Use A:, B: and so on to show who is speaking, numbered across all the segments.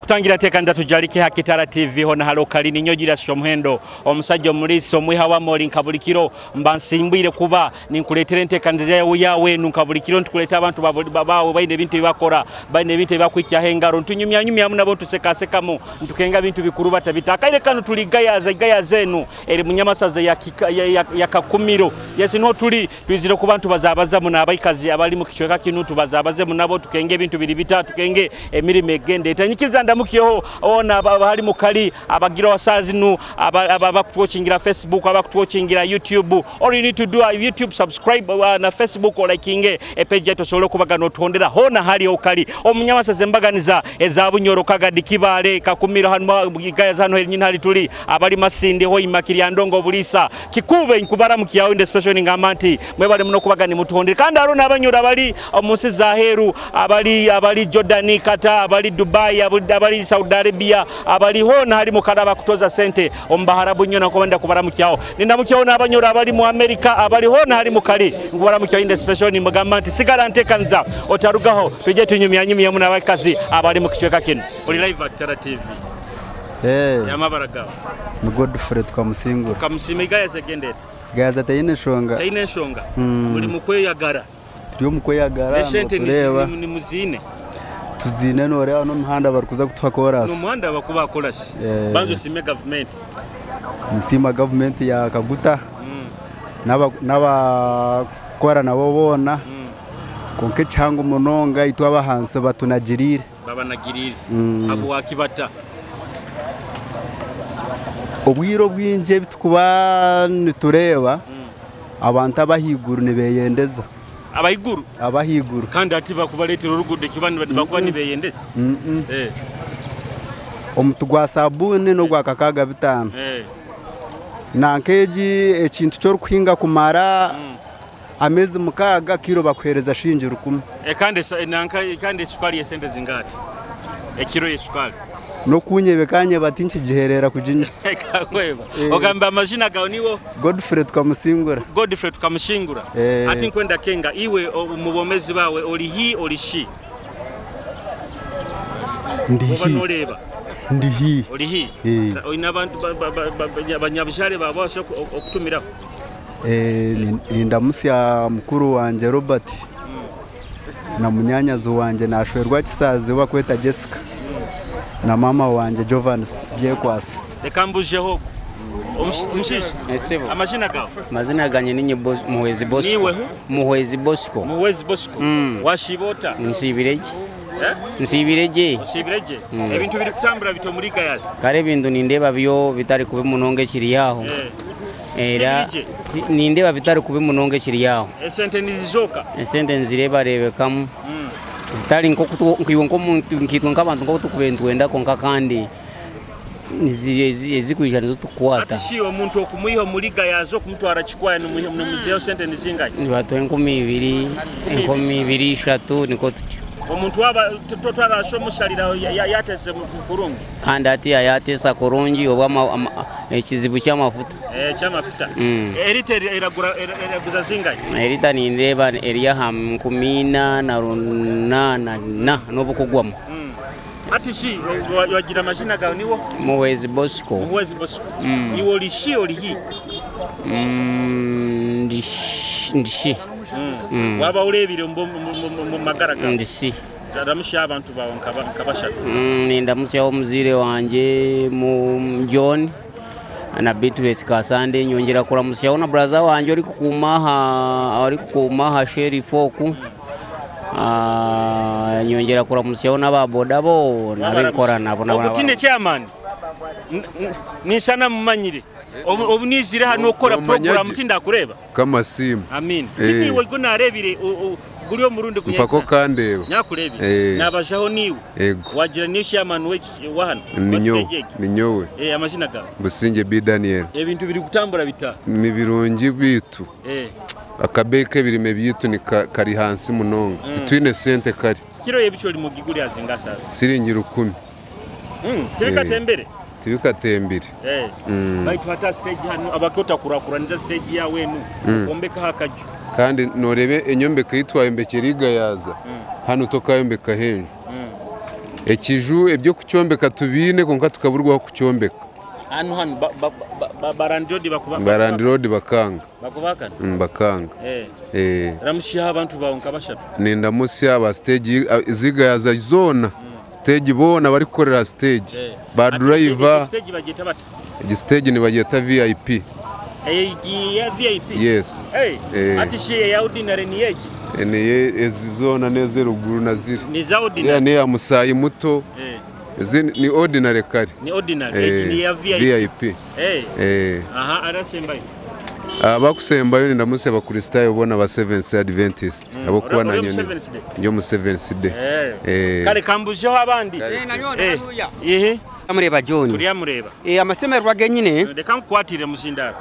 A: Kutangira teeka tujalike ha Kitara TV hona halo kalini nyojira shomuhendo omusajja omulisi omwiha wa moli nkabulikiro mba nsimbwire kuba ninkuleetera enteekaniza yawe enu nkabulikiro ntukuleeta abantu babawe baine ebintu ebibakora baine ebintu ebibakwikyaho engaro ntunyumyanyumyamu nabo ntusekasekamu ntukenga bintu bikuru batabita akaire kano tuli Gayaza Gayaza enu eri munyamasaza ya Kakumiro. Yes, niho tuli twizire ku bantu bazabazamu n'abaikazi abali mu kicweka kinu tubazabazemu nabo tukenge ebintu biri bita tukenge emirimo egende etanyikiriza ndamukiyeho ona abali mukali abagira wasazinu abakutuwatchingira Facebook, abakutuwatchingira YouTube. All you need to do YouTube subscribe na Facebook or likinge page yetu osobola okubaga n'otuhondera hona hali okali omunyamasaza embaganiza eza Bunyoro Kagadi Kibale Kakumiro hano Gayaza hano nyina hali tuli abali Masindi Hoima Kiryandongo Bulisa Kikube nkubara mukiyawo inde special ngamba nti mwebale muno kubaga ni mutuhondere kandi aro n'abanyoro abali mu nsi za Heru abali Jordan Qatar abali Dubai abali Saudi Arabia abali hona hali mukada bakutoza sente ombaharabu nnyo nakobenda kubaramukiyawo nindamukiyawo n'abanyoro abali mu America abali hona hali mukali nkubaramukiyawo inde special ni mugamba nti sigala ntekanza otarugaho tujye tunyumyanyumyamu n'abakazi abali mu kicweka kino. Oli live at Kitara TV. Yamabara gawe
B: ni Godfrey tukamusingura
A: tukamusima Gayaza gendete
B: Gayaza tayine nshonga
A: tayine nshonga muri mukweyagara
B: turi mukweyagara
A: neshente ni muzine
B: tuzine noreba no muhanda barikuza kutuha chorus
A: no muhanda bakuba chorus banzo sime government
B: nsima government ya Kaguta n'abakora nabo bona konke cyangu munonga itwa abahansi batunagirire
A: babanagirire abo wakibata
B: obwiro bwinje bitukuba nitureba abantu abahiguru nibeyendeza
A: abayiguru
B: abahiguru
A: kandi ati bakubaletera urugude kibani bakuba nibeyendeza
B: omutu gwa sabuni no gwa kakaga bitano nankeji ekintu cyo rukuhinga kumara amezi mukaga kiro bakuhereza shingi 10
A: kandi nanka kandi esukari yesente zingati ekiro yesukari
B: no kunyebekanye bati nkigiherera kujinya
A: kakweba ogamba amazina gawe niwo
B: Godfrey tukamusingura
A: Godfrey tukamushingura ati nkwenda kenga iwe mubomezi bawe oli hi oli shi
B: ndi ndi hi
A: oli hi oyina abantu banyabishare babasha okutumira
B: ndamusya mukuru wanje Robert na munyanyazo wanje nashwerwa kisazi wakweta Jessica na mama wanje Jovanis Jekwasi.
A: Reka mbujeho omushishi amazina gawe
C: amazina ganye ninye Muhwezi Bosco.
A: Niwe
C: Muhwezi Bosco.
A: Muhwezi Bosco washibota
C: nsibireje nsibireje
A: nsibireje ebintu biri kutambura bito muri Gayaza
C: kare bintu nindeba byo bitari kubi munonge kiri yaho era nindeba bitari kubi munonge kiri yaho
A: esente nizizoka
C: esente nzireba rebekamu zitari nko nkomuntu nkitwa nkabantu nko tukubentwenda konka kandi ezikwijana nizo tukwata.
A: Ati shi omuntu okumuyiha muri Gayaza okumutwara Kikwaya nomuzeyo sente nizingaye
C: nibatwa 2000 23 niko tutyo
A: omuntu waba totwara ashomushalira yatese kurungi
C: kandi ati yatesa kurungi oba ekizibu ky'amafuta
A: ky'amafuta erita eragura eraguza zingaye
C: erita nindeba eriya ha 48 na n'obukugwamu.
A: Ati shi wagira amazina gawe niwo
C: Muhwezi Bosco.
A: Muhwezi Bosco iwe oli shi oli hi
C: ndi shi
A: waba urebire mu magara gawe
C: ndi shi
A: ndamusha abantu bawe nkabashaka
C: ndamusyaho muzire wanje mu John na Beatrice Kasande nyongera kuramusyaho na brother wanje ori kukumaha Sheriff oku nyongera kuramusyaho n'ababoda bo nabikora nabo
A: ogutine chairman nishana mumanyire obunizire hano okora program tinda kureba
D: kama simu
A: amin tini we gunarebire guri omurundi
D: kunyesa mpako kandeba
A: nyakurebire nabajaho niwe wagira ni chairman we wahano
D: ninyowe
A: amazina gawe
D: Businge B Daniel
A: ebintu biri kutambura bita
D: ni birungi bitu akabeke birime byitu ni kari hansi munonga titwine sente kari
A: kiro yebicho li mugiguri azingasa
D: siringi 10
A: tibikatembere
D: tibikatembere
A: baitu hata stage hano abakota kurakuraniza stage ya wenu ombeka hakaju
D: kandi norebe enyombeka yitwaye mbekeri Gayaza hano tokayombeka henju Ekiju ebyokucyombeka tubiine konka tukaburwaho kucyombeka.
A: Hano barandirodi bakuba
D: barandirodi bakanga.
A: Bakubakana?
D: Bakanga.
A: Ramusya abantu bawe nkabashatu.
D: Nindamusya ba stage zigayaza zona. Stage bona bari kukorera stage. Ba driver
A: stage bageta bata.
D: Stage ni bageta VIP.
A: Ya VIP.
D: Yes.
A: Ati shi ya ordinary ni yeji.
D: Ni zona neze ruguru na ziri.
A: Ni za ordinary.
D: Ni ya musayi muto. Ezi ni ordinary kare.
A: Ni ordinary. Ni ya VIP. Aha arasembayo.
D: Abakusembayo ndamuse bakristayo bona ba Seventh Adventist. Abo kuba na nyoni. Nyo mu Seventh Day.
A: Kale kambujeho abandi.
E: Amureba John.
A: Turiyamureba.
E: Amasemerwa genyine.
A: Reka nkwatire muzindaro.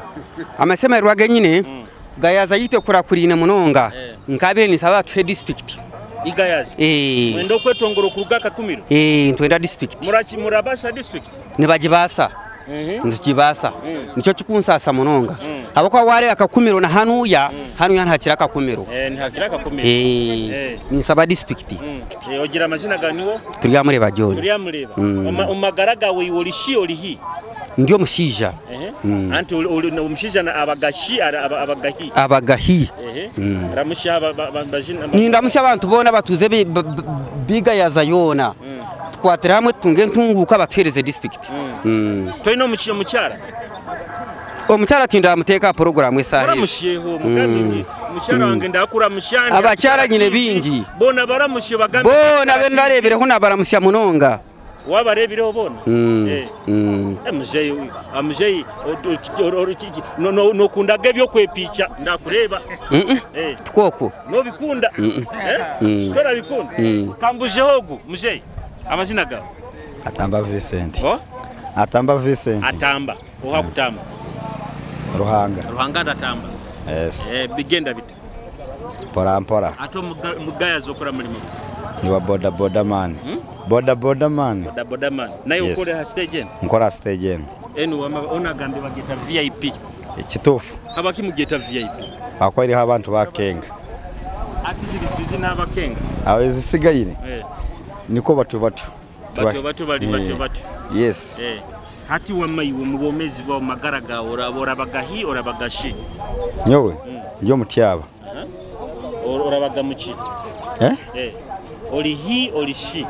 E: Amasemerwa genyine gayaza yite kurakurine munonga. Nkabire nisaba twe district.
A: Igayaza. Mwendo kwetongoro kuruga Kakumiro.
E: Ntwenda district.
A: Murachi murabasha district.
E: Nibagibasa. Nzikibasa. Nico kikunsasa munonga. Abakwa wale Akakumiro na hanuya, hanuya ntakira Akakumiro.
A: Ntakira Akakumiro.
E: Nisaba district.
A: Ogira amazina ganiwo?
E: Turiyamureba John.
A: Turiyamureba. Umagaraga we olishi olihi.
E: Ndio musija.
A: Anti omusija na abagashi abagahi.
E: Abagahi.
A: Ramusha bazina.
E: Nindamusha abantu bona batuze bigayaza yona. Tukwatira hamwe tunge ntunguka batwereze district.
A: Toyino mukyara.
E: Omukyara tinda muteka program esahe.
A: Muramusheho mugambi mukyara wange ndakura mushanda.
E: Abakyara nyine bingi.
A: Bona baramushe bagambi.
E: Bona bendarebereho nabaramusya munonga.
A: Wabarebireho bona. Muzeyi amuzeyi no nokundaga ebyo kwepicha ndakureba.
E: Tukoko.
A: No bikunda. Tora bikunda. Kambujeho ogu muzeyi. Amazina gawe?
F: Atamba Vincent. Atamba Vincent.
A: Atamba. Oha kutamba.
F: Ruhanga.
A: Ruhanga ndatamba.
F: Yes.
A: Bigenda bite?
F: Pora mpora.
A: Ato mugaya zokora mulimo.
F: Ni wa boda boda man. Boda boda man.
A: Boda boda man. Naye ukore ha stage eno?
F: Nkora stage eno.
A: Eno ona gambe bageta VIP.
F: Kitufu.
A: Habaki mugeta VIP.
F: Akwari abantu bakenga.
A: Ati ziri zizi n'abakenga.
F: Aho zisigayire. Niko batu batu.
A: Batu batu bali batu batu.
F: Yes.
A: Hati wamaiwe mubomezi bwa magaraga orabagahi orabagashi.
F: Nyowe njo mutyaba.
A: Orabaga muki? Olihi olishi.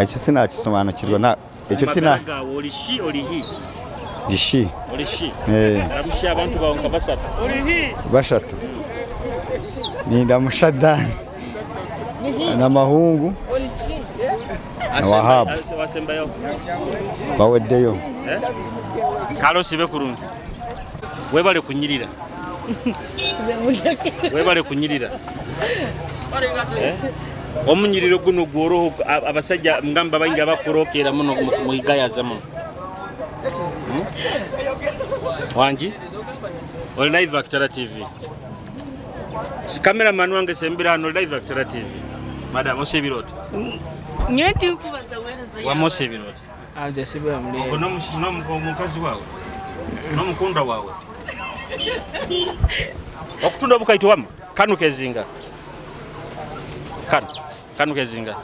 F: Ekyo sinakisobanukirwa na ekyo tina.
A: Olishi olihi.
F: Dishi.
A: Olishi. Ramusha abantu bawe nkabasatu. Olihi.
F: Bashatu. Nindamushadani. Na mahungu. Wahabu.
A: Wasembayo.
F: Baweddeyo.
A: Kalo sibe kurungi. Webale kunyirira. Webale kunyirira. Omunyiriro guno gworoho abasajja ngamba baingi bakurokera muno muigayaza muno. Wangi? Oli live Akitara TV. Si cameraman wange sembira hano live Akitara TV. Madam osebirota.
G: Nyeti nkubaza werezo
A: ya. Wamose birota.
G: Aje sibira mule.
A: Ogo no mukazi wawe. No mukunda wawe. Okutunda bukaito wama kanu kezinga. Kanu kezinga.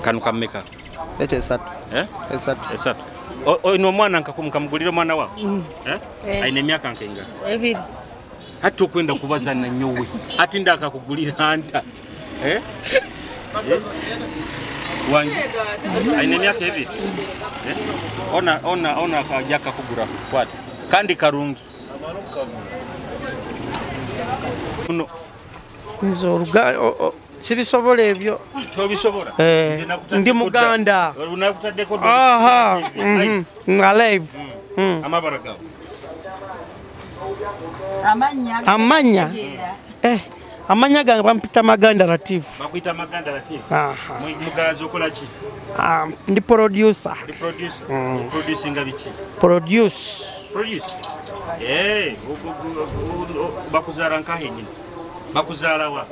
A: Kanu kameka.
H: Ete esatu. Esatu.
A: Esatu. Ono mwana nkamugulira mwana wawe. Aine myaka nkenga.
G: Ebiri.
A: Hati okwenda kubaza na nyowe. Hati ndakakugulira anta. Wangi. Aine myaka ebiri. Ona kajaka kugura kwata. Kandi karungi. Uno.
I: Nzoruga sibisobola ebyo.
A: Tobisobola.
I: Ndi Muganda.
A: Unakutaddeko.
I: Aha. Alive.
A: Amabara gawe.
I: Amanya. Amanya gange bampita Maganda Latif.
A: Bakwita Maganda Latif.
I: Aha.
A: Mugazi okola ki?
I: Ndi producer.
A: Ndi producer. Producing biki?
I: Produce.
A: Produce. Bakuzara nkahe nyina? Bakuzara wa?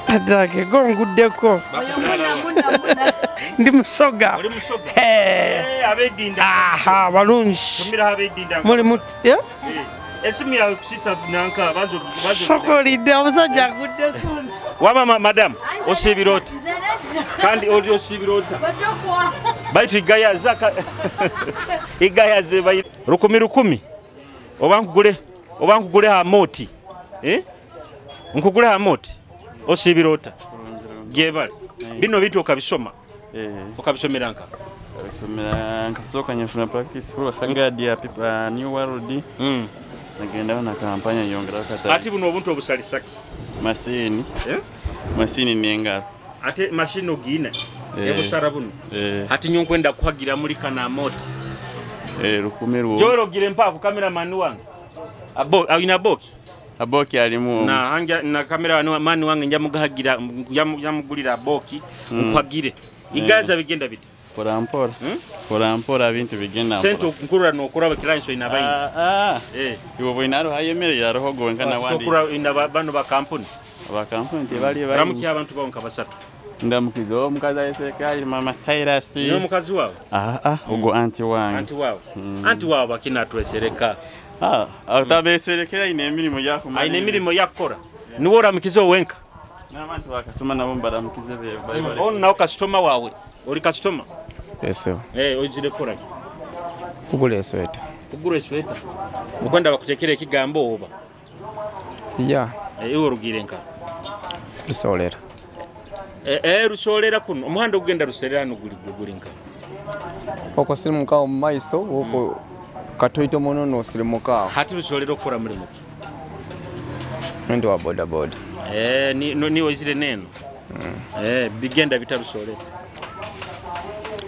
I: Atake gonguddeko. Ndi musoga.
A: Oli musoga. Abedinda.
I: Aha, balungi.
A: Tumira abedinda.
I: Muli muti.
A: Esimu yawe kusisa nanka bazo
I: Sokolidde omusajja aguddeko.
A: Wama madam osibirota. Kandi oli osibirota. Baitu igayaza igayaze bayi 10,000 oba nkugule ha moti. Nkugule ha moti. Osibirota. Gyebale. Bino bitu okabisoma. Okabisomera nka.
J: Okabisomera nkasoka nyafuna practice for hagadi ya pipa New World. Nagenda na kampanya yongera kata.
A: Ati buno obuntu obusalisaki.
J: Masini. Masini ni engaro.
A: Ate mashini ogine. Ebusara buno. Ati nyonkwenda kuhagira muri kana moti.
J: 10,000.
A: Joro gire mpako cameraman wange. Abo ina boki.
J: Aboki alimu.
A: Na anja na kamera mani wange njamugahagira njamugulira aboki nkwagire. Igaza bigenda biti.
J: Pora mpora. Pora mpora bintu bigenda.
A: Sento nkurura no kuraba kilanso inabayi.
J: Iwo boinaro hayemerera roho gonka na wandi.
A: Tokura ina bano ba kampuni.
J: Ba kampuni tebali bali.
A: Ramuki abantu bawo nkabasatu.
J: Ndamukiza omukazi ayesekali mama Cyrus.
A: Ni omukazi wawe?
J: Ogo anti wange.
A: Anti wawe. Anti wawe bakina twesereka.
J: Atabeserekera ine emirimu yako.
A: Aine emirimu yakora. Niwe oramukiza owenka.
J: N'abantu bakasoma nabo mbaramukize be.
A: Ono nawo customer wawe. Oli customer?
K: Yes sir.
A: Ojire kora.
K: Kugula esweta.
A: Kugula esweta. Ukwenda bakutekera ekigambo oba?
K: Yeah.
A: Iwe orugire nka.
K: Rusolera.
A: Rusolera kuno. Omuhanda ogenda rusolera no guli nka.
K: Oko sirimuka mu maiso oko katoito mono no sirimuka.
A: Hati rusolera okora mulimu ki?
K: Ndi wa boda boda.
A: Ni ozire neno. Bigenda bitarusolera.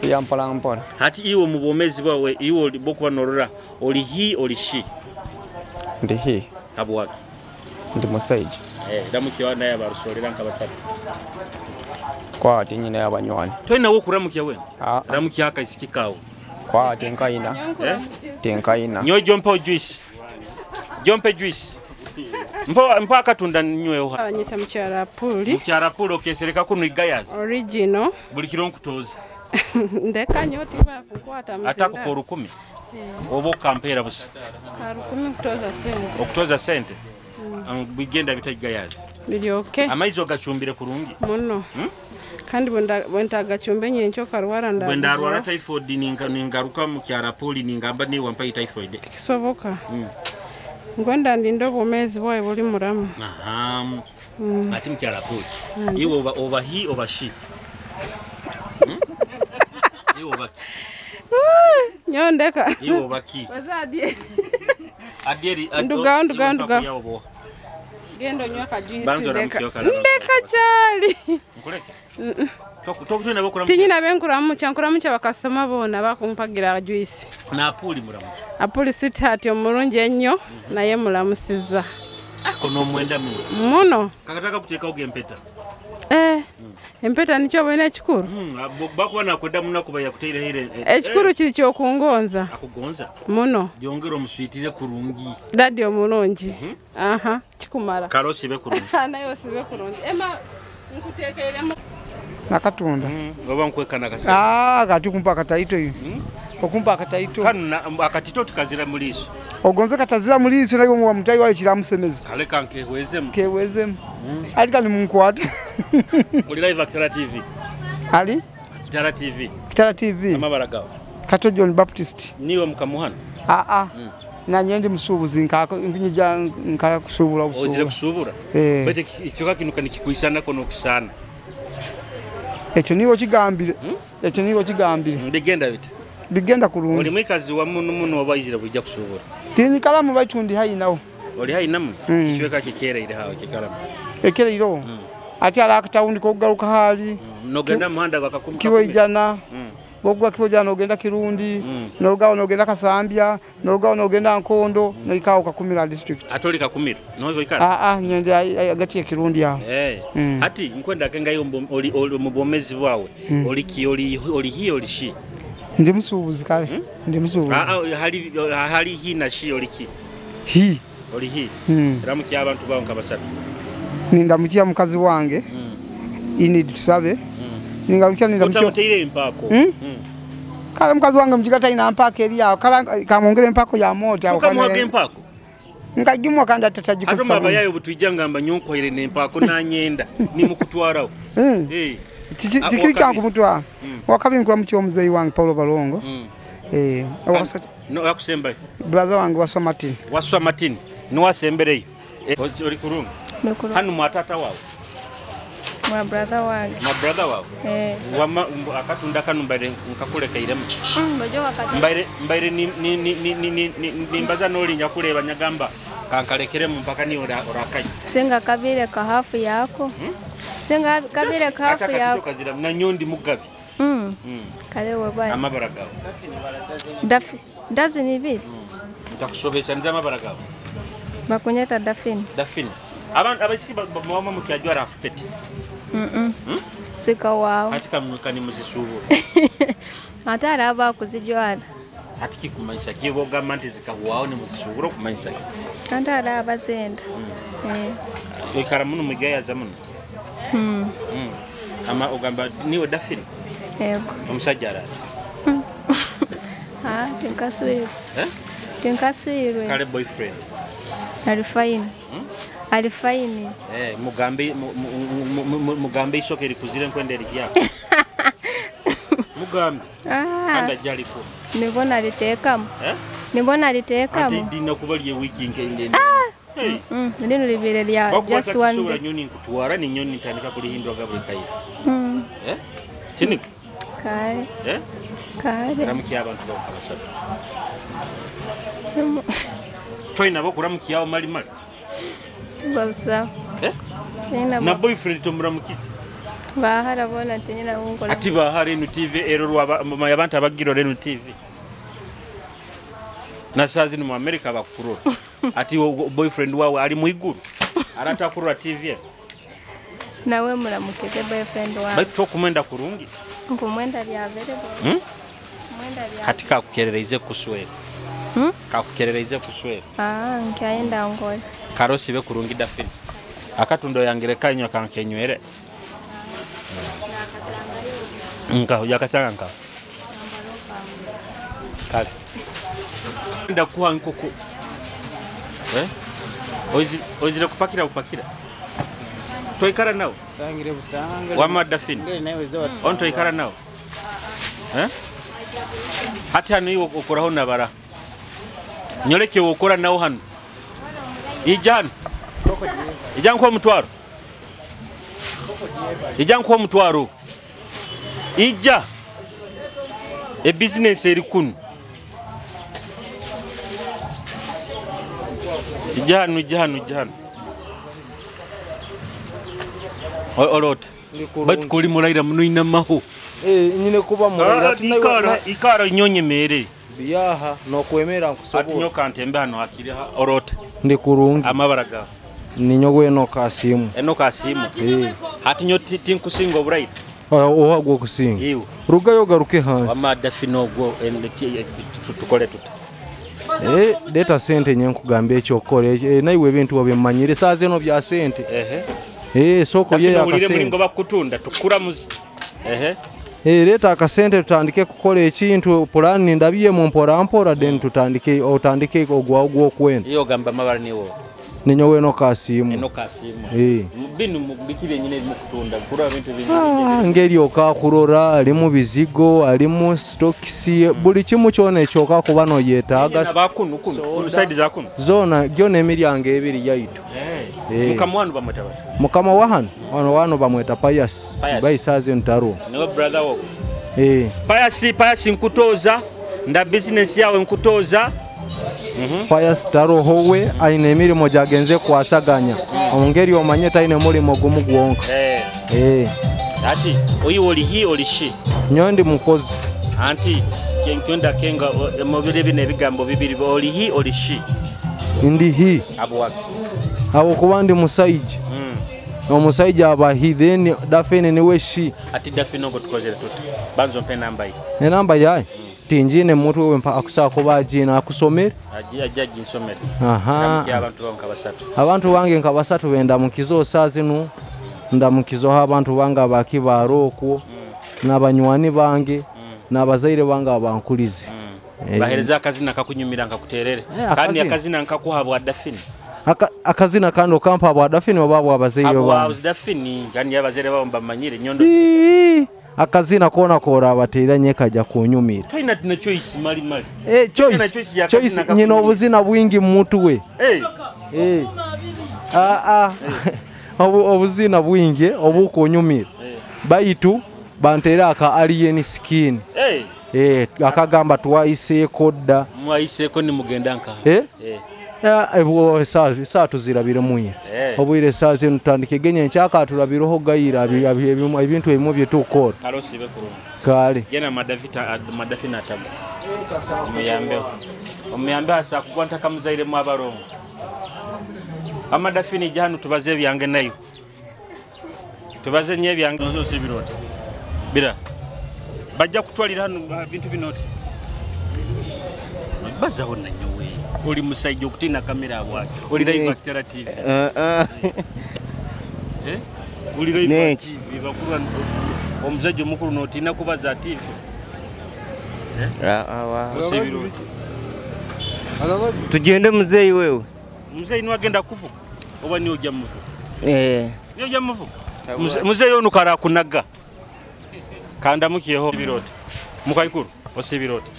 K: Ya mpora mpora.
A: Hati iwe mu bomezi bwawe iwe bokuba norora oli hi oli shi.
K: Ndi hi.
A: Habwaki.
K: Ndi musaiji.
A: Ndamukiwa naye abarusolera nkabasatu.
K: Kwa tinyina yabanywani.
A: Twena wo kuramukiya wena. Ramukiya akaisiki kawo.
K: Kwa tenkaina. Tenkaina.
A: Nyo jompa juice. Jompe juice. Mpo akatunda nyweho.
G: Abanyita mukyala Puli.
A: Mukyala Puli okesereka kuno igayaza.
G: Original.
A: Buli kiro nkutoza.
G: Ndeka nyo tiba kukwata mzinda.
A: Atako ko 10,000. Obo kampera busa.
G: Ka 10,000 kutoza sente.
A: Okutoza sente. Bigenda bitagigayaza.
G: Biri okay.
A: Amaizo gachumbire kurungi.
G: Muno. Kandi bwentagachumbe nyencho karwara nda.
A: Bwendarwara typhoid ningaruka mukyala Puli ningamba ni wampa typhoid.
G: Kisoboka. Ngwenda ndindo bomezi bwaye buli muramu.
A: Ati mukyala Puli. Iwe oba hi oba shi. Iwe oba ki.
G: Nyondeka.
A: Iwe oba ki.
G: Bazadie.
A: Adieri
G: nduga. Gendo nywa kajuisi ndeka. Ndeka chali.
A: Nkuleke. Tokutuna bokura.
G: Tinyina benkuramu chankuramu bakasoma bona bakumpagira juice.
A: Na Apuli muramu.
G: Apuli sweetheart omulungi ennyo naye mulamusiza.
A: Ako no mwenda muno.
G: Muno.
A: Kakataka kuteeka ogempeta.
G: Empeta nikyo bwena ekikuru.
A: Bakuba nakwenda muno kuba yakuteire hire.
G: Ekikuru kiri kyokungonza.
A: Akugonza.
G: Muno.
A: Jongera omuswitire kurungi.
G: Daddy omulungi. Kikumara.
A: Karosi be kurungi.
G: Nayo sibe kurungi. Ema nkutekeeremu.
I: Nakatunda.
A: Oba nkwekana kasika.
I: Kati kumpa akataito hiyo. Okumpa akataito.
A: Kanu akatito tukazira muliso.
I: Ogonze katazira muliso nayo mwa mutayi wayo kiramusemeza.
A: Kaleka nkewezemu.
I: Kewezemu. Alika ni munkwata.
A: Uli live Kitara TV.
I: Ali?
A: Kitara TV.
I: Kitara TV.
A: Amabara gawe.
I: Kato John Baptist.
A: Niwe mukamuhana?
I: Na nyendi musubuzi nka nka kusubura busubura.
A: Ozire kusubura? Bete ichoka kinuka nikikuisana kono kisana.
I: Ekyo niwo kigambire. Ekyo niwo kigambire.
A: Bigenda bita.
I: Bigenda kurungi.
A: Oli mwikazi wa muno muno obaizira bujja kusubura.
I: Tini kalamu baitundi hayi nawo.
A: Oli hayi namu? Kichweka kikera ile hawo kikalamu.
I: Ekera iro. Ati ala akatawundi kogaruka hali.
A: Nogenda muhanda bakakumi.
I: Kiwo ijana. Bogwa kiwo jana ogenda Kirundi, norugawo nogenda Kasambya, norugawo nogenda Nkondo, noikawo Kakumira district.
A: Atoli Kakumira. No ikara.
I: Nyende agati ya Kirundi yawo.
A: Ati nkwenda kenga yo oli mubomezi bwawe. Oli ki oli hi oli shi.
I: Ndi musubuzi kale. Ndi musubuzi.
A: Hali hi na shi oli ki.
I: Hi.
A: Oli hi. Ramukiya abantu bawo nkabasatu.
I: Nindamukiya mukazi wange. Ini tusabe. Ningarukia nindamukiya.
A: Utamuteire mpako.
I: Kale mukazi wange mjigata ina mpako eri yawo. Kala kamwongere mpako ya moto.
A: Tukamwage mpako.
I: Nkagimwa kandi atatagikozesa.
A: Ate mabayayo butwijja ngamba nyonkwaire nempaako nanyenda nimukutwarawo.
I: Tikiri kyangu mutwara. Wakabi nkula mukiwa muzeyi wange Paulo Balongo.
A: No akusembayo.
I: Brother wange Waswa Martin.
A: Waswa Martin niwasembereyo. Oli kurungi. Hanu mwatata wawe.
G: Mwa brother wange.
A: Mwa brother wawe? Wama akatunda kanu mbaire nkakulekairemu. Mbaire nimbaza n'olinya kuleba nyagamba kankalekeremu mpaka ni orakayi.
G: Singa kabire ka hafu yako. Singa kabire ka hafu yako.
A: Kazira na nyondi mugabi.
G: Kale wabaye.
A: Amabara gawe.
G: Dafi. Ndazi ni biri.
A: Ntakusobesha nza amabara gawe.
G: Bakunyeta Dafini.
A: Dafini. Abantu abasi mama mukyajwara afupeti.
G: Sika wao.
A: Ati kamukani muzisuubura.
G: Ate araba kuzijwara.
A: Ati kikumanyisa kibogamba nti zikahwaho ni muzisuubura okumanyisa.
G: Ate araba zenda.
A: Oikara muno mugayaza muno. Ama ogamba niwe Dafini?
G: Yego.
A: Omusajja araba.
G: Tinkaswirwe. Tinkaswirwe.
A: Kale boyfriend.
G: Ali fine. Ali fine.
A: Mugambe mugambe isoke likuzire nkwende lijyako. Mugambe. Kanda jaliko.
G: Nibona litekamu. Nibona litekamu.
A: Ati dina kubali wiki nkende.
G: Ndino libere lya just one day.
A: Nyoni nkutwara ni nyoni ntandika kulihindwa gabuli kayi. Tini.
G: Kale. Kale.
A: Ramukiya abantu bakabasaba. Toyina bokuramukiyawo mali mali.
G: Babusa.
A: Na boyfriend tomuramukiza.
G: Bahara bona tinyina unkola.
A: Ati bahara enu TV ero rwa abantu abagiro enu TV. Na sazi ni mu America bakurora. Ati boyfriend wawe ali muiguru. Arata kurora TV.
G: Nawe muramukize boyfriend wawe.
A: Baitu tokumwenda kurungi.
G: Nkumwenda lya verebo. Mwenda lya.
A: Hatika kukerereze kuswera. Kakukerereze kuswera.
G: Nkaenda ngole.
A: Karosi be kurungi Dafini. Akatundo yangire kanywa kankenywere. Nka yakasanga nka. Kale. Ndakuha nkoko. Ozire kupakira kupakira. Toikara nawo.
H: Sangire busanga.
A: Wama Dafini. On toikara nawo. Hati hano iwo okoraho nabara. Nyoleke wokora nawo hano. Ijana. Ijana kwa mutwaro. Ijana kwa mutwaro. Ija. E business eri kunu. Ijana ijana ijana. Olota. Baitu kuli mulaira muno ina maho.
H: Nyine kuba mulaira.
A: Ikara nyonye mere.
H: Biyaha nokwemera nkusobola.
A: Ati nyoka ntembe hano akiri orota.
H: Ndi kurungi.
A: Amabara gawe.
H: Ninyogo eno kasimu.
A: Eno kasimu. Hati nyo tinkusinga oburaira.
H: Oha gwo kusinga.
A: Iwe.
H: Rugayo garuke hansi.
A: Wama Dafini ogwo tukole tuta.
H: Leta sente nye nkugambye ekyokkola. Naiwe ebintu wabimanyire saa zino bya sente. Soko ye
A: yakasente. Mulingo bakutunda tukuramuzi.
H: Leta akasente tutandike kukola ekintu pulani ndabiye mu mpora mpora then tutandike otandike ogwa ogwo kwenda.
A: Iyo gamba mabara niwo.
H: Ninyowe no kasimu.
A: Eno kasimu. Binu biki byenyine bimukutunda kura bintu bingi.
H: Ngeri okakurora alimu bizigo alimu stokisi buli kimu kyona ekyoka kuba no yetaaga.
A: Bakunu kunu side za kunu.
H: Zona gyona emiryango ebiri yaitu.
A: Mukama wanu bamweta bata.
H: Mukama wahano wano wano bamweta Pius. Baisaze ntaro.
A: Niwe brother wako. Pius nkutoza nda business yawe nkutoza.
H: Pius taro howe aine emirimo jagenze kwasaganya. Omungeri omanye taine mulimo gumu gwonka.
A: Ati oyi oli hi oli shi.
H: Nyondi mukozi.
A: Anti kenkyonda kenga mobile bine ebigambo bibiri oli hi oli shi.
H: Ndi hi.
A: Abo wapi?
H: Abo kuba ndi musaiji. Omusaija aba hi then Dafini niwe shi.
A: Ati Dafini ngo tukozere tuta. Banzo mpe namba yi.
H: Enamba yayi. Tinjine mutwe we mpa akusako bajina akusomere.
A: Ajja jinsomere.
H: Aha.
A: Abantu bange nkabasatu.
H: Abantu bange nkabasatu benda mukizo saa zino ndamukizo abantu bange abakibaro okwo n'abanywani bange n'abazaire bange abankulize.
A: Bahereza akazina kakunyumira nkakuterere. Kandi akazina nkakuha bwa Dafini.
H: Akazina kandi okampa bwa Dafini oba bwa bazeire
A: ba. Bwa Dafini kandi abazeire babo mbamanyire nyondo.
H: Akazina kona kora abateera nyekaja kunyumira.
A: Toyina na choice mali mali.
H: Choice. Choice nyina obuzina bwingi mutwe. Obuzina bwingi obukunyumira. Baitu bantera aka alien skin. Akagamba twaise kodda.
A: Mwaise ko ni mugenda nka.
H: Ebwo saa tuzirabire muye. Obwire saa zino tutandike genye nchaka tulabiroho gayira ebintu ebimwe bye tukora.
A: Karosi be kurungi.
H: Kale.
A: Gena madafita madafina tabu. Omuyambe. Omuyambe asa kugwanta kamuzaire mu abarongo. Amadafini jahanu tubaze ebyange nayo. Tubaze nye ebyange zose birota. Bira. Bajja kutwalira hano bintu binoti. Bazaho na nyowe. Oli musajja okutina kamera bwaki. Oli live Kitara TV. Oli live TV bakuru omusajja omukulu notina kubaza TV.
L: Tugende muzeyi wewe.
A: Muzeyi ni wagenda kuvuka oba ni ojja muvuka? Ni ojja muvuka. Muzeyi ono kara kunaga. Kanda mukiyeho birota. Mukaikuru osibirota.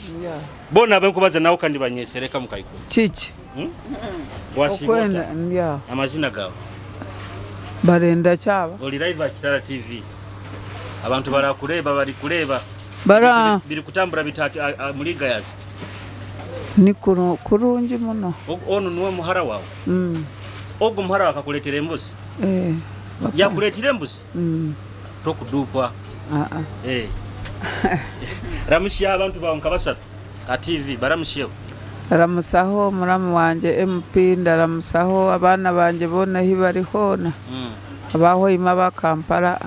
A: Bona abenkubaza nawo kandi banyesereka mukaikuru.
M: Chichi.
A: Wasibota. Amazina gawe.
M: Barenda chaba.
A: Oli live Kitara TV. Abantu barakureba bari kureba.
M: Bara
A: biri kutambura bitatu muri gayazi.
M: Ni kurungi muno.
A: Ono nuwe muhara wawe. Ogo muhara akakuletera embuzi. Yakuletera embuzi? Tokudupa. Ramushya abantu bawe nkabasatu ka TV baramushyeko.
M: Ramusaho muramu wanje MP ndaramusaho abana banje bona hibari hona. Abaho ima ba Kampala.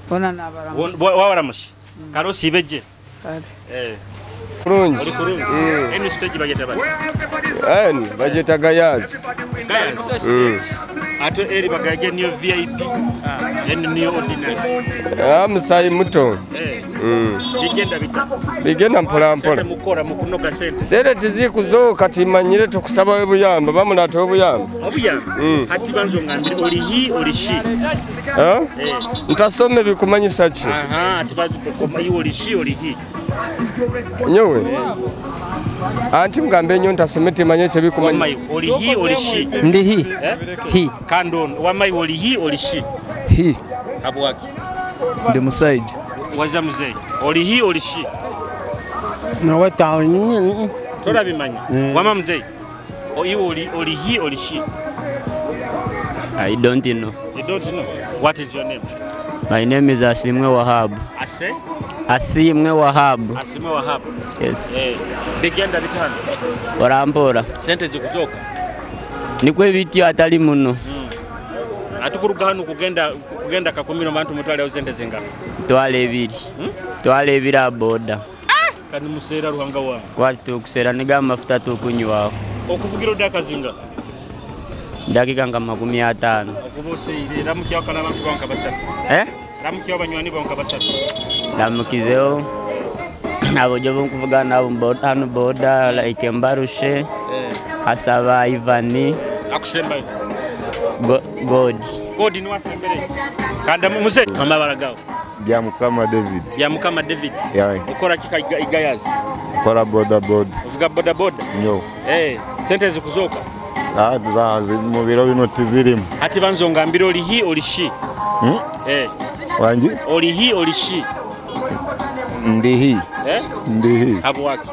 M: Bona nabaramushya.
A: Wabaramushya. Karosi ibeje.
M: Kale.
K: Kurungi.
A: Eno stage bageta bati.
K: Eni bageta gayazi.
A: Gayazi. Ate eri bagage niyo VIP. Eni niyo ordinary.
K: Musayi muto.
A: Bigenda bita.
K: Bigenda mpola mpola.
A: Sente mukora mukunoga sente.
K: Sente tizikuzo kati manyire tukusaba obuyamba bamulata obuyamba.
A: Obuyamba. Hati banzo ngambire oli hi oli shi.
K: Ntasome bikumanyisa ki?
A: Ati banzo oli shi oli hi.
K: Nyowe. Anti mgambe nyo ntasome timanye kyebikumanyisa.
A: Oli hi oli shi.
E: Ndi hi. Hi.
A: Kando wamai oli hi oli shi.
B: Hi.
A: Abwaki.
B: Ndi musaija.
A: Waza mzee. Oli hi oli shi.
N: Nawe tawo.
A: Tora bimanya. Wama mzee. Oli oli hi oli shi.
C: I don't know.
A: You don't know. What is your name?
C: My name is Asimwe Wahab.
A: Ase?
C: Asimwe Wahab.
A: Asimwe Wahab.
C: Yes.
A: Bigenda bitano.
C: Orampora.
A: Sente zikuzoka.
C: Nikwe bityo atali muno.
A: Atukuruga hano kugenda kakumiro bantu mutwale sente zingana.
C: Twale ebiri. Twale ebiri aboda.
A: Kandi musera ruhanga wa.
C: Kwati tukusera niga mafuta tukunywa.
A: Okuvugira odakazinga.
C: Dakika nga 50.
A: Okuboseire ramukya kana abantu banka basatu. Ramukya abanywani banka basatu.
C: Ramukizeo abo jobo nkuvuga nabo hano boda like Mbarushe. Asaba Ivani.
A: Akusemba.
C: God.
A: God ni wasembere. Kanda muze amabara gawo.
D: Bya Mukama David.
A: Bya Mukama David.
D: Yeah.
A: Ukora kika igayazi.
D: Kora boda boda.
A: Uvuga boda boda?
D: Nyo.
A: Sente zikuzoka.
D: Mu biro bino tizirimu.
A: Ati banzo ngambire oli hi oli shi.
D: Wanji?
A: Oli hi oli shi.
D: Ndi hi. Ndi hi.
A: Abwaki.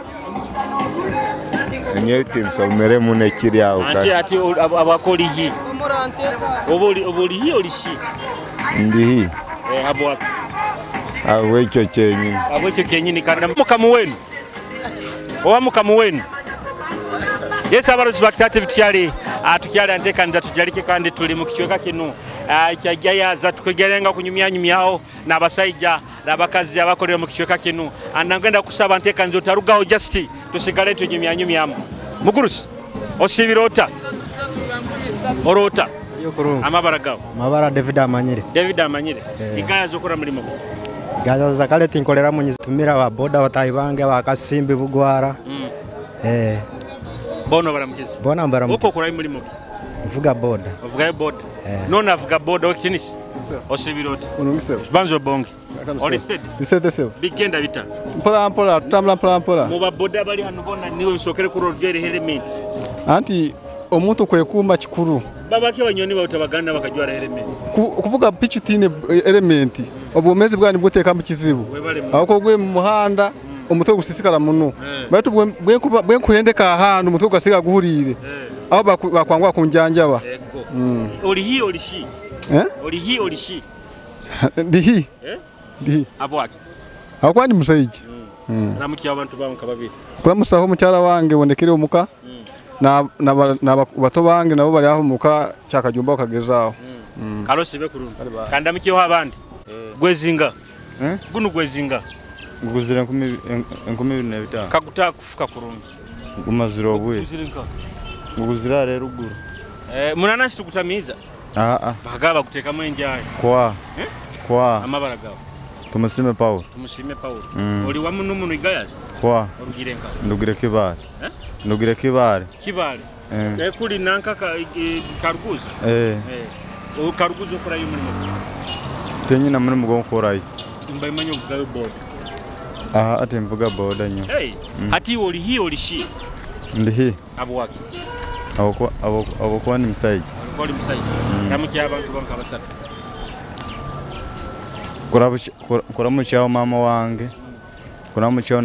D: Nyeti msomere mune kiri awo.
A: Ati ati abakoli hi. Oboli hi oli shi.
D: Ndi hi.
A: Abwaki.
D: Awekyo kyenyini.
A: Awekyo kyenyini kanda mukamu wenu. Owa mukamu wenu. Yes, abarozi ba Kitara TV tukyali tukyali anteekaniza tujalike kandi tuli mu kichweka kino kya Gayaza tukugerenga kunyumyanyumyaho n'abasajja n'abakazi abakolera mu kichweka kino. Anagenda kusaba nteekaniza otarugaho just tusigale tunyumyanyumyamu. Mugurusi osibira ota orota amabara gawo.
N: Mabara David Amanyire.
A: David Amanyire. Igayaza okora mulimo gwo.
O: Gaza kale tinkoleramu nyitumira ba boda batahi bange bakasimbi bugwara.
A: Bono baramukiza.
O: Bona baramukiza.
A: Uko kurai mulimo ki?
O: Mvuga boda.
A: Ovuga boda. None avuga boda okinisi. Osibira oti. Banzo bonge. Oli steady.
P: Bisete sebo.
A: Bigenda bita.
P: Mpola mpola tutambula mpola mpola.
A: Muba boda bali hano bona niwe nsokere ku road helmet.
P: Anti omuntu kwekuuma kikuru.
A: Babaki abanyoni bautabaganda bakajwara helmet.
P: Kuvuga pichi tine element. Obwomezi bwani bwoteka mu kizibu. Ahoko gwe mu muhanda omutwe gusisikara muno. Baitu bwe nkuhendeka ahantu umutwe ugasiga guhurire. Aho bakwangwa kunjanjaba.
A: Oli hi oli shi. Oli hi oli shi.
P: Ndi hi. Ndi.
A: Abwaki.
P: Aho ndi musaiji.
A: Ramukiya abantu bawe nkababiri.
P: Kuramusaho mukyala wange wonekere omuka. Na bato bange nabo bali aho muka cyakajumba bakagezaaho.
A: Karosi be kurungi. Kandamikiyo abandi. Gwezinga. Gunu gwezinga.
J: Nguzira 25.
A: Kaguta kufuka kurungi.
J: Gumazira obuye. Nguzira rero ruguru.
A: Munanasi tukutamiza. Bagaba kutekamu enjaye.
J: Kwa. Kwa.
A: Amabara gawe.
J: Tumusime Paul.
A: Tumusime Paul. Oli wamu n'umuntu igayaza?
J: Kwa.
A: Orugire nka.
J: Ndugire kibale. Ndugire kibale.
A: Kibale. Kuli nanka karuguza. Karuguza okorayo umurimo.
J: Tenyina muri mugo nkorayo.
A: Mbaimanya uvugayo boda.
J: Ate mvuga boda nyo.
A: Hey, hati oli hi oli shi.
J: Ndi hi.
A: Abo waki.
J: Abo ni musaiji.
A: Abo ni musaiji. Ramukiya abantu banka basatu.
J: Kuramuchaho mama wange. Kuramuchaho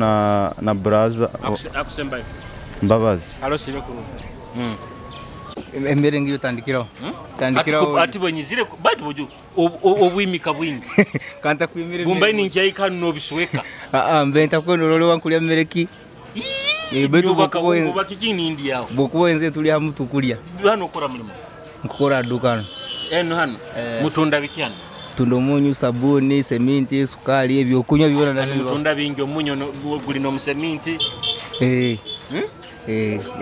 J: na braza.
A: Akusembayo.
J: Mbabazi.
A: Alo sibe kurungi.
Q: Embere ngiyo tandikiraho. Tandikiraho.
A: Ati bonyizire batu boju obwimika bwingi.
Q: Kanta kwimire.
A: Bumbai ninjya ikanu nobisweka.
Q: Mbe ntakwenda olwo wankulya mmereki. Betu
A: bokubaka nindi yawo.
Q: Bokuba enze tuli hamu tukulya.
A: Hano ukora mulimo.
Q: Nkukora dukano.
A: Eno hano. Mutunda biki hano?
Q: Tunda omunyu, sabuni, seminti, sukali ebyokunywa byona na
A: mutunda bingi omunyu guli no museminti.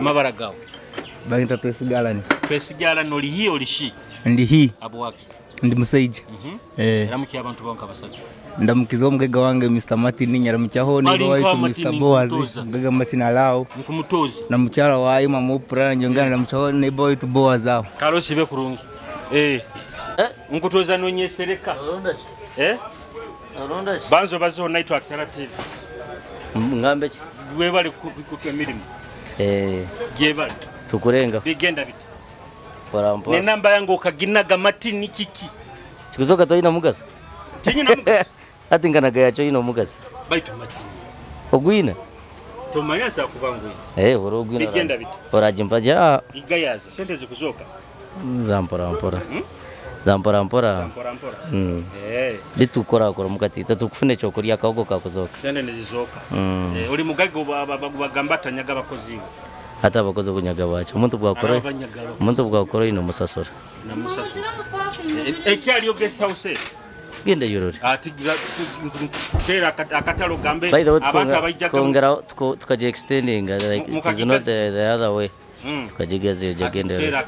A: Mabara gawo.
Q: Bagita twesigalani.
A: Twesigalani oli hi oli shi.
Q: Ndi hi.
A: Abo waki.
Q: Ndi musaija.
A: Ramukiya abantu bonka basatu.
Q: Ndamukiza omugega wange Mr. Martin nyaramucyaho ni waitu Mr. Boaz mugega Martin alao
A: nkumutoza
Q: na mukyala wayo mama Oprah njongana ndamucyaho ne boy to Boaz aho.
A: Karosi be kurungi. Nkutoza nonyesereka. Banzo baziho naitwa Kitara TV.
R: Ngambe ki?
A: Webale kutwa emirimu. Gyebale.
R: Tukurenga.
A: Bigenda biti.
R: Mpola mpola.
A: Ne namba yange okaginaga Martin kiki.
R: Kikuzoka toyina mugaso.
A: Tinyina mugaso.
R: Ati nganaga yacho ino mugaso.
A: Baitu Martin.
R: Ogwina.
A: Tomanya sa kubangwina.
R: Oro ogwina.
A: Bigenda biti.
R: Orajimpa
A: Igayaza sente zikuzoka.
R: Za mpora mpora. Za mpora mpora.
A: Mpora mpora.
R: Bitukora kora mukati tatukufune ekyokulya akawogo kakuzoka.
A: Sente nezizoka. Oli mugaga bagamba tanyaga abakozi.
R: Hata abakozi kunyaga bacho. Omuntu bwakora. Omuntu bwakora ino musasura.
A: Na musasura. Ekyali guest house.
R: Genda yorore.
A: Ati tera akatalo gambe abantu abaijja
R: kongera tukaje extending like it is not the other way. Tukajigaze jagenda.
A: Tera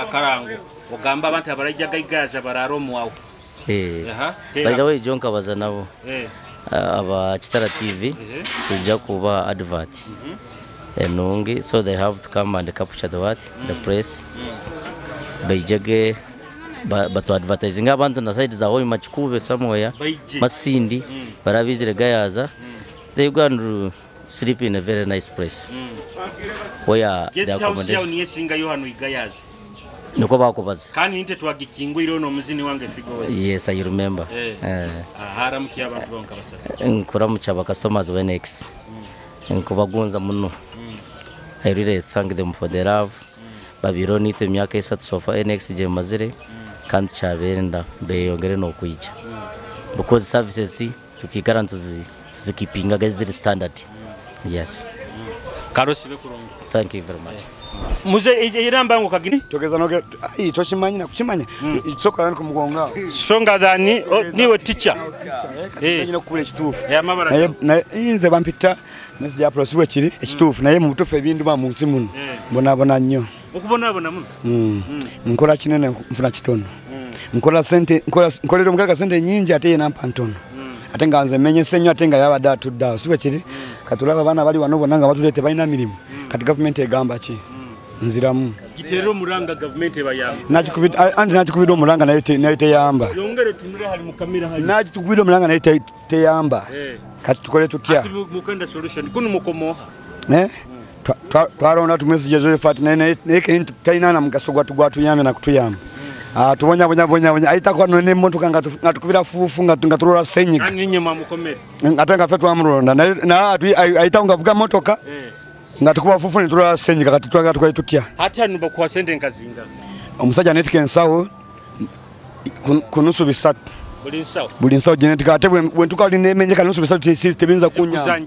A: akarango ogamba abantu abarajja gaigaza bararo mwawo.
R: By the way John kabaza nabo. Aba Kitara TV tujja kuba advert. Enungi so they have to come and capture the what the press. Baijage but advertising abantu na side za hoima chikube somewhere Masindi barabizire gayaza they go and sleep in a very nice place. Where
A: the accommodation yesinga yo hano igayaza
R: niko bakubaza
A: kandi nite twagikingwira no muzini wange figo wese.
R: Yes, I remember.
A: Haramukiya abantu bonka basaba
R: nkuramucha ba customers ba next nkubagunza muno. I really thank them for the love. Babiro nite emyaka 3 sofa NX je mazire kandi cyaberenda beyongere no kwijja because services tukikara tuzikipinga gaziri standard. Yes.
A: Karosi be kurungi.
R: Thank you very much.
A: Muze iramba ngo kagini
S: togeza noge ai toshimanya na kuchimanya itsoka ku mugonga
A: stronger than niwe teacher
S: nyina kukula ekituufu naye inze bampita message ya plus kiri ekituufu naye mu butuufu ebindu ba mu nsi muno mbonabona nnyo
A: okubonabona muno.
S: Nkola kinene nfuna kitono nkola sente nkolera omugaga sente nyingi ate ye nampa ntono. Ate nga nze menyese nnyo ate nga yabadde atudde awo, si bwe kiri? Katulaba abaana bali wano bonna nga batudde tebalina mirimu. Kati gavumenti egamba ki? Nziramu.
A: Giterera omuranga gavumenti ebayamba.
S: Anti nakikubidde omulanga naye teyamba.
A: Yongere tunule hali mu kamera hali.
S: Nakikubidde omulanga naye teyamba. Kati tukole tutya?
A: Ati mukenda solution kunu mukomoha.
S: Twalonda tumwesige Josephat naye talina na mugaso gwatuyambye na kutuyamba. Tubonya bonya bonya bonya ayita kwa n'emmotoka nga tukubira fuufu nga tulola ssenyiga.
A: Ani nyuma mukomere.
S: Ate nga ffe twamulonda naye ayita nga avuga mmotoka nga tukuba fuufu ne tulola ssenyiga kati twagala tukole tutya?
A: Ate hano bakuwa ssente nkazinga.
S: Omusajja aneetika ensawo ku nusu 300.
A: Buli nsawo.
S: Buli nsawo gye neetika ate bwe ntuuka luli n'emenjeka nusu 300 tebiyinza kunnyamba.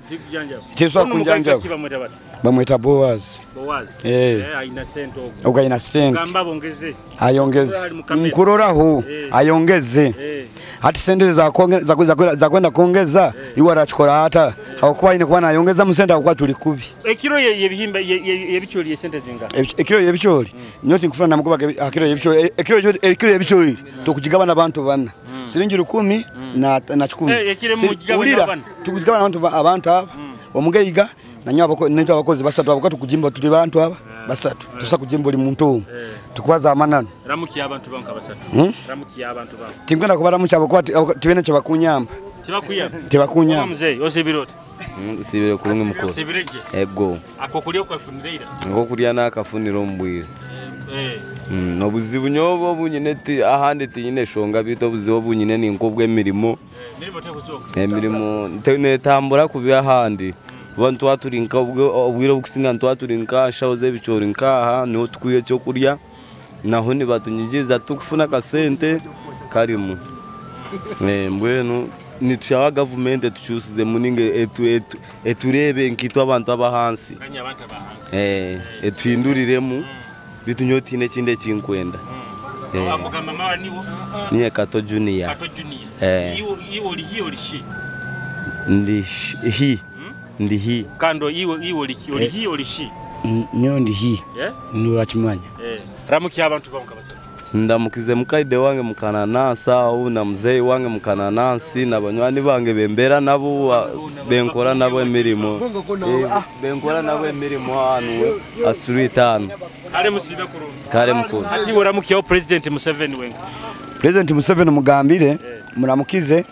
S: Tebisobola kunjanjaba. Bamweta Boaz.
A: Boaz. Ayina ssente ogwo.
S: Ogwo ayina ssente.
A: Gamba bongeze.
S: Ayongeze. Nkuroraho ayongeze. Ati ssente zakwenda kwongeza iwe arakikora ata. Ahakuba ayine kuba nayongeza mu ssente ahakuba tuli kubi.
A: Ekiro y'ebihimba y'ebicooli ssente zinga?
S: Ekiro y'ebicooli nyowe tinkufuna namugoba ekiro y'ebicooli. Ekiro y'ebicooli tukugigabana abantu bana. Siringi 10 na 10. Tukugigabana abantu aba. Omugeiga nanyo nento abakozi basatu abakozi tukujimba tuli bantu aba basatu tusa kujimba oli muntu omu tukubaza amanano.
A: Ramuki abantu banka basatu. Ramuki abantu banka.
S: Tinkwenda kubaramuki abakuba tibene kye bakunyamba.
A: Tebakuyamba.
S: Tebakunyamba.
A: Mzee osibira oti?
T: Sibire kulungi mukuru.
A: Osibireje?
T: Ego.
A: Ako kulya okwafunira ira.
T: Ngo kulya nakafunira omubwire. Obuzibu nyobo obunyine ahandi tinyine shonga bitu obuzibu obunyine ninko obw'emirimo. Emirimo netambura kubi ahandi. Abantu twaturinka obwire obukusinga ntwaturinka nshaho z'ebicoori nkaha niho tukwiye ekyokurya naho nibatunyigiza tukufuna akasente karimu. Mbwenu nitushaba gavumenti etukyusize muninga eturebe nkitwe abantu abahansi. Etuhinduriremu bitu nyowe tiine ekindi ekinkwenda. Niye Kato Junior.
A: Kato Junior. Iwe oli hi oli shi?
T: Ndi hi. Ndi hi.
A: Kando iwe oli hi oli shi?
S: Nyowe ndi hi. Nurakimanya.
A: Ramuki abantu banka basatu.
T: Ndamukize mukaide wange mukananasi aho na muzeyi wange mukananasi na banywani bange bembera nabo benkora nabo emirimo. Benkora nabo emirimo hano asuri 5.
A: Kale musibe kurungi.
T: Kale mukuzi.
A: Ati oramukiyaho President Museveni wenka.
S: President Museveni mugambire muramukize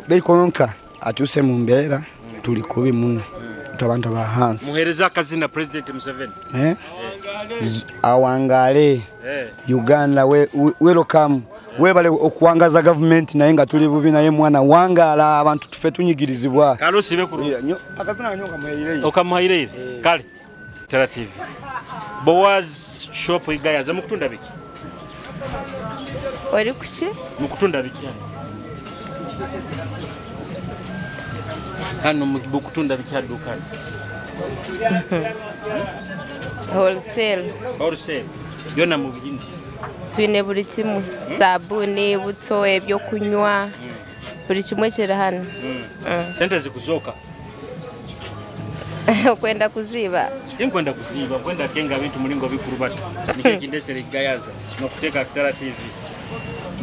S: beikonka atuse mu mbeera tuli kubi muno. Abantu abahansi.
A: Muhereza akazina President Museveni.
S: Awangale Uganda welcome. Webale okuwangaza government naye nga tuli bubi naye mwana wangala abantu tufe tunyigirizibwa.
A: Kale osibe kurungi.
S: Akazina nyoka muhayireire.
A: Okamuhayireire. Kale. Tera TV. Boaz shop igayaza mukutunda biki?
U: Ori kuki?
A: Mukutunda biki? Hano mukutunda biki adukani?
U: Wholesale.
A: Wholesale. Yona mu bindi.
U: Twine buri kimwe. Sabuni, buto, ebyo kunywa. Buri kimwe kiri hano.
A: Sente zikuzoka.
U: Okwenda kuziba.
A: Tinkwenda kuziba, kwenda kenga bintu mulingo bikurubata. Nike kindesere gayaza nokuteka Kitara TV.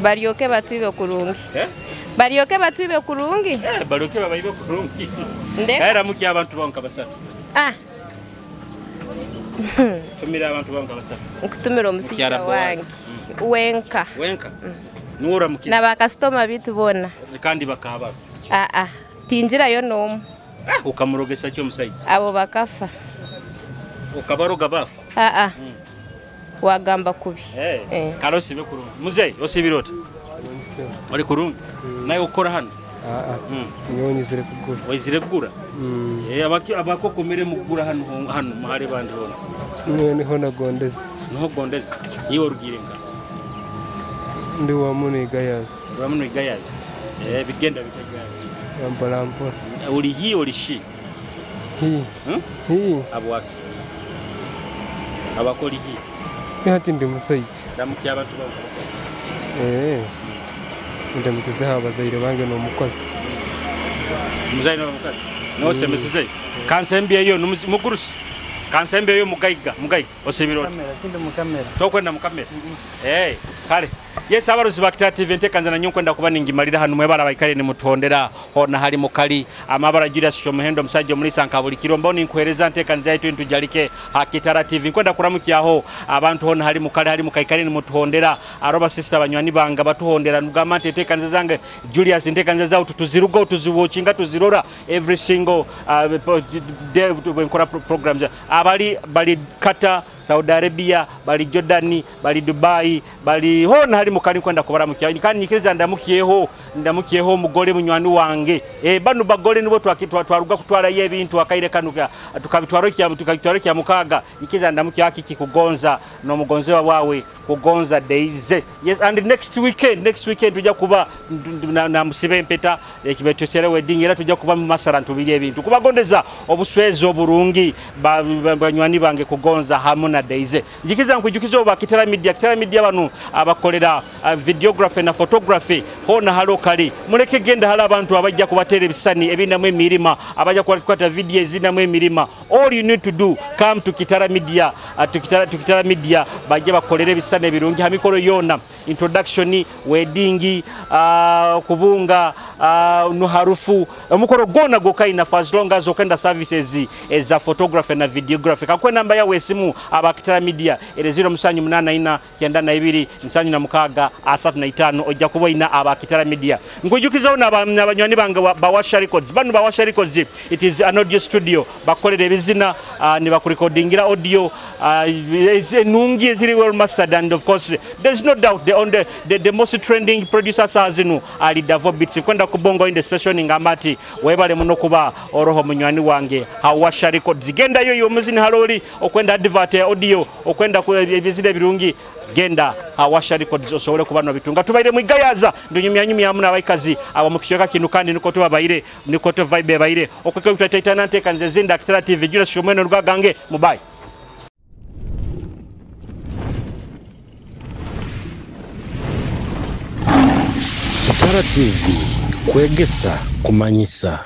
U: Baryoke batwibe kurungi. Baryoke batwibe kurungi?
A: Baryoke babayibe kurungi. Era muki abantu banka basatu. Tumira abantu banka basatu.
U: Nkutumira omusijja wange. Wenka.
A: Wenka. Nuwora mukizi.
U: Na bakasitoma bitu bona.
A: Kandi bakaba.
U: Tinjirayo n'omu.
A: Ukamurogesa ki omusajja?
U: Abo bakafa.
A: Ukabaroga bafa?
U: Wagamba kubi.
A: Kale osibe kurungi. Muzeyi osibira oti? Oli kurungi. Naye okora hano?
V: Nyowe nyizire kugura.
A: Waizire kugura? Abakokomere mukugura hano hano muhare bandi hona.
V: Nyowe niho nagondeza.
A: Niho gondeza. Iwe orugire nga?
V: Ndi wa muno igayaza.
A: Wa muno igayaza. Bigenda bitagayaza.
V: Mpola mpola.
A: Uli hi oli shi?
V: Hi. Hi.
A: Abwaki. Abakoli hi.
V: Hati ndi musajja.
A: Ndamukiya abantu banka.
V: Ndamukizeho abazaire bange n'omukozi.
A: Muzaire n'omukazi. Nosemeseze. Kansembyeyo mugurusi. Kansembyeyo mugaiga, mugaiga. Osibira oti?
W: Kamera, tindi mu kamera.
A: Tokwenda mu kamera. Kale. Yes, abaruzi ba Kitara TV, ntekanza na nyonkwenda kuba ningimalira hano. Mwebala baikale nimutondera hona hali mukali amabara Julius Shomuhendo, omusajja omulisa nka buli kiro mbao ninkuhereza ntekanza yaitu ntujalike ha Kitara TV. Nkwenda kuramukyaho abantu hona hali mukali hali mukaikale nimutuhondera, aroba sister banywani banga batuhondera, nugamba nti entekanza zange Julius, entekanza zawo tutuziruga, tuziwatchinga, tuzirora every single day nkora programs. Abali bali Qatar, Saudi Arabia, bali Jordani, bali Dubai, bali hona hali mukali kwenda kubaramukia. Kandi nyikiriza ndamukiyeho omugole munywani wange. Bano bagole nibo twaruga kutwala ye ebintu akaire kanuka tukabitwara kya mukaga. Nyikiriza ndamukiye akiki kugonza n'omugonzewa wawe kugonza days. Yes, and next weekend tujja kuba na musibe empeta ekibetosere wedding, era tujja kuba mu masara ntubiri ebintu kubagondeza obuswezo oburungi banywani bange kugonza hamu na days. Njikiza nkujukiza oba Kitara Media, Kitara Media banu abakolera videography na photography hona halo kali. Muleke genda hala abantu abajja kubatera ebisani ebinamu emirima, abajja kukwata video ezinamu emirima. All you need to do, come to Kitara Media, to Kitara Media bajja bakolera ebisani ebirungi ha mikoro yona, introduction, wedding, kubunga, no harufu, omukoro gona gokaina for as long as okenda services eza photography na videography. Kakwe namba yawe esimu aba Kitara Media ere 0784 92 76 35, ojja kuboina aba Kitara Media. Ngujukiza ona abanywani bange Bawasha Records. Bano Bawasha Records, it is an audio studio, bakolera ebizina, ne bakurecordingira audio enungi eziri well mastered, and of course there's no doubt the most trending producers azinu ali Davo Beats. Kwenda kubongo in the special ningamati webale muno kuba oroho munywani wange Hawasha Records. Genda yo yo muzini haloli okwenda advert ya audio okwenda ebizina ebirungi, genda Hawasha Records osobole kuba no bitunga. Tubaire mwigayaza ndunyumya nyumya amuna abaikazi aba mukishoka kinu kandi niko tubabaire niko to vibe baire okweka tutaitana ntekanze zinda Kitara TV. Julius Shomweno rwagange mubai.
F: Kitara TV, kwegesa kumanyisa.